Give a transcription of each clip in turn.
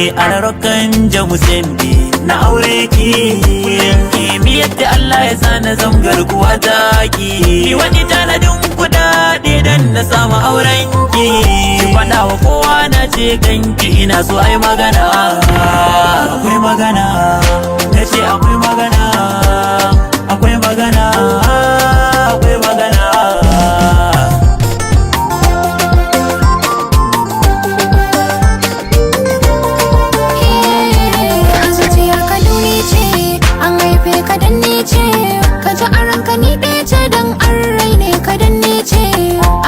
Alarokan jamusembi na aure ki. Kimi yadda Allah ya sa na zam garkuwa ta ki. Ki wani tanadin kuɗaɗe dan na samu auren ki. Ki faɗa wa kowa na ce kanki ina so ai magana. Akwai magana, na ce akwai magana, akwai magana, akwai magana. A zuciyar ka duni ce, an haife ka dan ni ce, ka ji a ranka ni ɗaya ce dan an raine ka dan ni ce,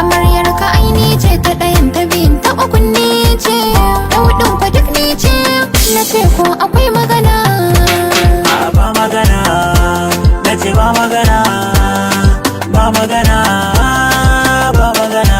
amaryar ka aini ce ta ɗayan ta biyun ta ukun ni ce, ta hudun fa duk ni ce, na ce ko akwai magana. A ba magana, na ce ba magana, ba magana, ba magana.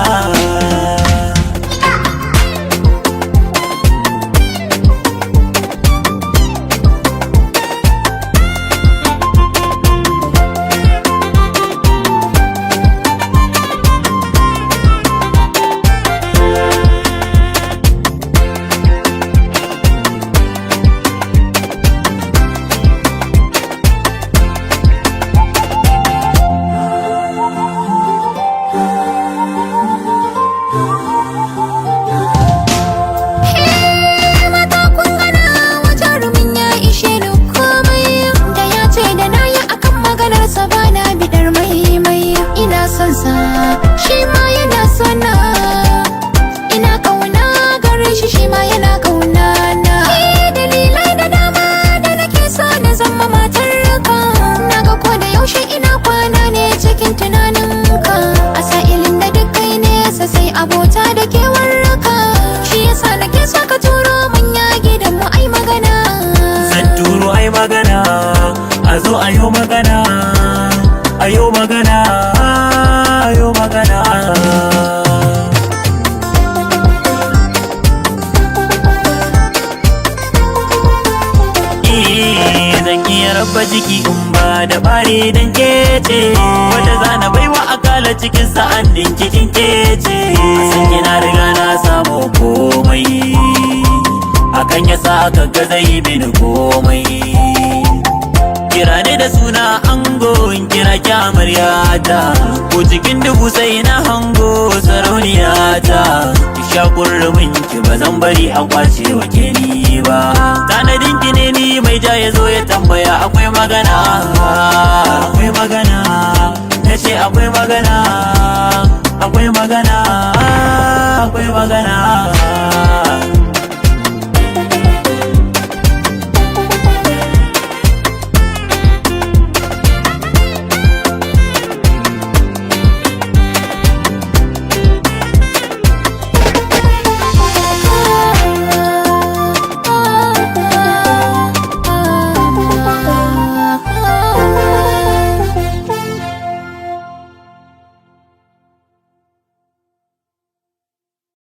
Mata kun gana wa jarumin ya ishe ni komai da ya ce da na yi akan maganarsa ba na bidar mai ina son sa shi ma yana son na ina kauna gare shi shi ma yana kauna na. Dalilai da dama da nake so na zama matar ka, naga ko da yaushe ina kwana ne cikin tunanin ka, a sa'ilin da duk kai nesa sai abota da kewar ka, shi yasa nake so ka turo manya gidan mu ai magana. Zan turo ai magana, a zo a yo magana, a yo magana, a yo magana. Zan iya raba jiki in ba da bare dan kece, wata zana baiwa akala cikin sa'annin cikin kece. A san kina riga na samu komai, hakan yasa aka ga zai mini komai. Kira ni da suna ango in kira ki amaryata, ko cikin dubu sai na hango sarauniyata. Ki sha kurmin ki ba zan bari a kwace wa ke ni ba. Tanadin ki ne ni mai ja ya zo ya tambaya akwai magana. Akwai magana, na ce akwai magana.